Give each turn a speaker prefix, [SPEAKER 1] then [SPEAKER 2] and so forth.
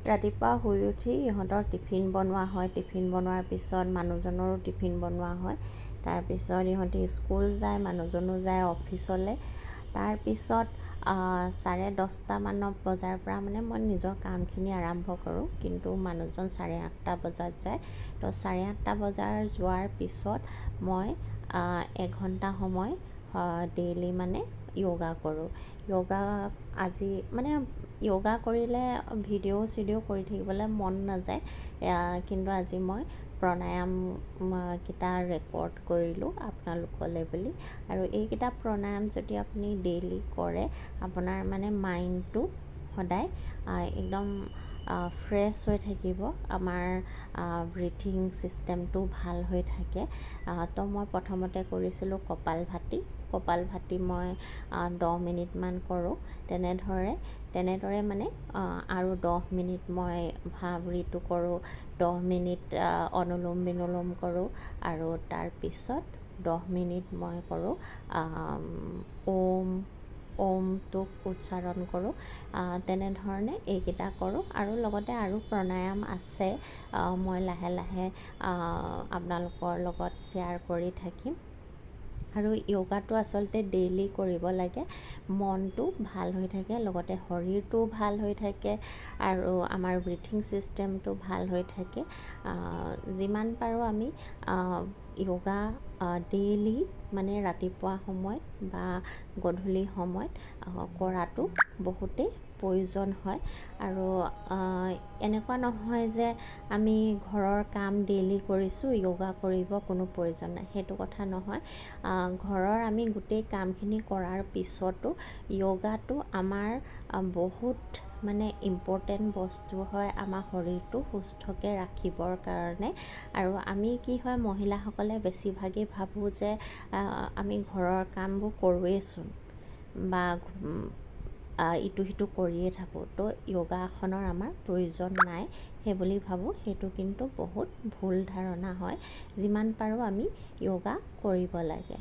[SPEAKER 1] ৰাতিপুৱা শুই উঠি ইহঁতৰ টিফিন বনোৱা হয়। টিফিন বনোৱাৰ পিছত মানুহজনৰো টিফিন বনোৱা হয়। তাৰপিছত ইহঁতি স্কুল যায়, মানুহজনো যায় অফিচলৈ। তাৰপিছত 10:30মানৰ বজাৰ পৰা মানে মই নিজৰ কামখিনি আৰম্ভ কৰোঁ। কিন্তু মানুহজন 8:30 বজাত যায়। তো 8:30 বজাৰ যোৱাৰ পিছত মই এঘণ্টা সময় ডেইলি মানে য়োগা কৰোঁ। য়োগা আজি মানে য়োগা কৰিলে ভিডিঅ' চিডিঅ' কৰি থাকিবলৈ মন নাযায়, কিন্তু আজি মই প্ৰাণায়ামকেইটা ৰেকৰ্ড কৰিলোঁ আপোনালোকলৈ বুলি। আৰু এইকেইটা প্ৰাণায়াম যদি আপুনি ডেইলি কৰে, আপোনাৰ মানে মাইণ্ডটো সদায় একদম ফ্ৰেছ হৈ থাকিব, আমাৰ ব্ৰিথিং ছিষ্টেমটো ভাল হৈ থাকে। তো মই প্ৰথমতে কৰিছিলোঁ কপালভাতি। কপালভাতি মই 10 মিনিটমান কৰোঁ তেনেদৰে মানে আৰু 10 মিনিট মই ভ্ৰামৰীটো কৰোঁ, 10 মিনিট অনুলোম বিনোলোম কৰোঁ আৰু তাৰপিছত 10 মিনিট মই কৰোঁ ওম, ওমটোক উচ্চাৰণ কৰোঁ। তেনেধৰণে এইকেইটা কৰোঁ আৰু লগতে আৰু প্ৰাণায়াম আছে। মই লাহে লাহে আপোনালোকৰ লগত শ্বেয়াৰ কৰি থাকিম। আৰু য়োগাটো আচলতে ডেইলি কৰিব লাগে। মনটো ভাল হৈ থাকে, লগতে শৰীৰটোও ভাল হৈ থাকে আৰু আমাৰ ব্ৰিথিং ছিষ্টেমটো ভাল হৈ থাকে। যিমান পাৰোঁ আমি য়োগা ডেইলি মানে ৰাতিপুৱা সময়ত বা গধূলি সময়ত কৰাটো বহুতেই প্ৰয়োজন হয়। আৰু এনেকুৱা নহয় যে আমি ঘৰৰ কাম ডেইলি কৰিছোঁ, য়োগা কৰিব কোনো প্ৰয়োজন নাই, সেইটো কথা নহয়। ঘৰৰ আমি গোটেই কামখিনি কৰাৰ পিছতো য়োগাটো আমাৰ বহুত মানে ইম্পৰ্টেণ্ট বস্তু হয় আমাৰ শৰীৰটো সুস্থকৈ ৰাখিবৰ কাৰণে। আৰু আমি কি হয়, মহিলাসকলে বেছিভাগেই ভাবোঁ যে আমি ঘৰৰ কামবোৰ কৰোঁৱেইচোন বা ইটো সিটো কৰিয়ে থাকোঁ, তো য়োগাসনৰ আমাৰ প্ৰয়োজন নাই, সেইবুলি ভাবোঁ। সেইটো কিন্তু বহুত ভুল ধাৰণা হয়। যিমান পাৰোঁ আমি য়োগা কৰিব লাগে।